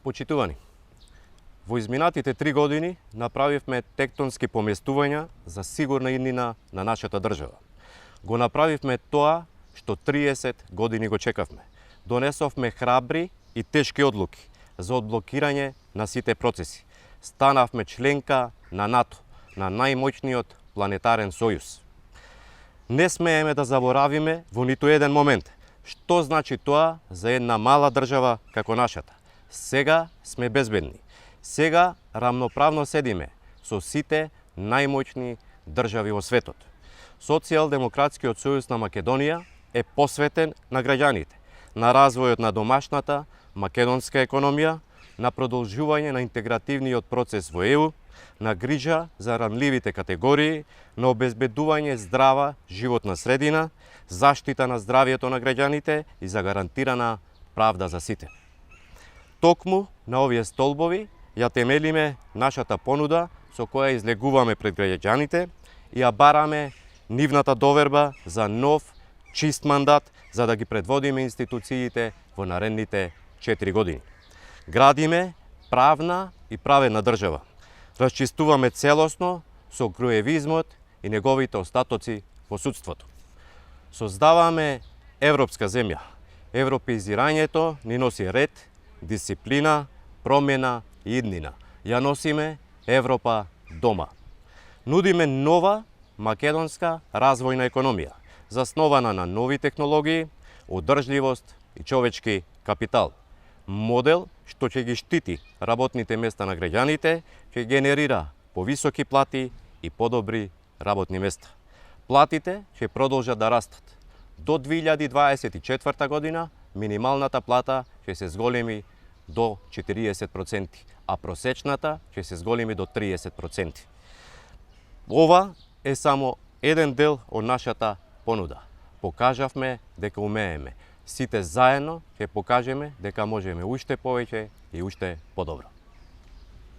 Почитувани, во изминатите 3 години направивме тектонски поместувања за сигурна иднина на нашата држава. Го направивме тоа што 30 години го чекавме. Донесовме храбри и тешки одлуки за одблокирање на сите процеси. Станавме членка на НАТО, на најмоćниот планетарен сојуз. Не смееме да заборавиме во ниту еден момент што значи тоа за една мала држава како нашата. Сега сме безбедни. Сега рамноправно седиме со сите најмоćни држави во светот. Социјалдемократскиот сојуз на Македонија е посветен на граѓаните, на развојот на домашната македонска економија, на продолжување на интегративниот процес во ЕУ, на грижа за ранливите категории, на обезбедување здрава животна средина, заштита на здравието на граѓаните и за гарантирана правда за сите. Токму на овие столбови ја темелиме нашата понуда со која излегуваме пред граѓаните и ја бараме нивната доверба за нов, чист мандат за да ги предводиме институциите во наредните 4 години. Градиме правна и праведна држава. Расчистуваме целосно со груевизмот и неговите остатоци во судството. Создаваме европска земја. Европеизирањето ни носи ред, дисциплина, промена и иднина. Ја носиме Европа дома. Нудиме нова македонска развојна економија, заснована на нови технологии, одржливост и човечки капитал. Модел што ќе ги штити работните места на граѓаните, ќе генерира повисоки плати и подобри работни места. Платите ќе продолжат да растат. До 2024 година минималната плата ќе се зголеми до 40%, а просечната ќе се зголеми до 30%. Ова е само еден дел од нашата понуда. Покажавме дека умееме. Сите заедно ќе покажеме дека можеме уште повеќе и уште подобро.